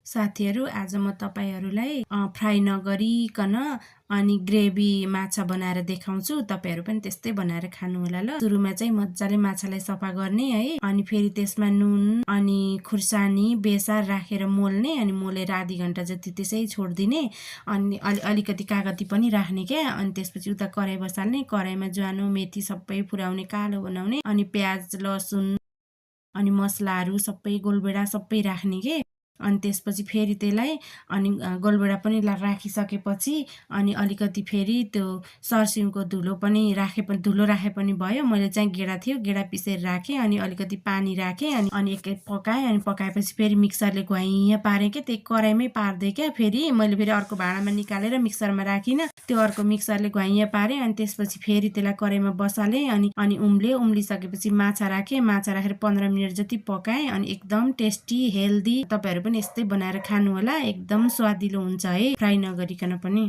साथीहरू आज म तपाईहरुलाई फ्राई नगरिकन अनि ग्रेभी माछा बनाएर देखाउँछु। तपाईहरु पनि त्यस्तै बनाएर खानु होला ल। सुरुमा चाहिँ मज्जाले माछालाई सफा गर्ने है, अनि फेरि त्यसमा नुन अनि खुर्सानी बेसार राखेर मोल्ने, अनि मोलेर आधी घण्टा जति त्यसै छोड्दिने, अनि अलिकति कागती पनि राख्ने के। अनि त्यसपछि उता कराई बसाल्ने, कराईमा ज्वानो मेथी सबै पुर्याउने, कालो बनाउने, अनि प्याज लसुन अनि मसलाहरु सबै गोलबेडा सबै राख्ने के। अनि त्यसपछि फेरि त्यसलाई अनि गोलबेडा पनि राखिसकेपछि अनि अलिकति फेरि त्यो सरसिमको धुलो पनि राखे पनि भयो। मैले चाहिँ गेडा थियो, गेडा पिसेर राखेँ, अनि अलिकति पानी राखेँ, अनि एकैट पकाएँ। अनि पकाएपछि फेरि मिक्सरले घुवाइया पारेँ के, त्यही कराईमै पार्दै क्या। फेरि मैले फेरि अर्को भाँडामा निकालेर मिक्सरमा राखिन, त्यो अर्को मिक्सरले घुवाइया पारेँ। अनि त्यसपछि फेरि त्यसलाई कराईमा बसालेँ, अनि उम्लिसकेपछि माछा राखेँ, माछा राखेर 15 मिनेट जति पकाएँ। अनि एकदम टेस्टी हेल्दी, तपाईहरु पनि यस्तै बनाएर खानु होला, एकदम स्वादिलो हुन्छ है फ्राई नगरिकन पनि।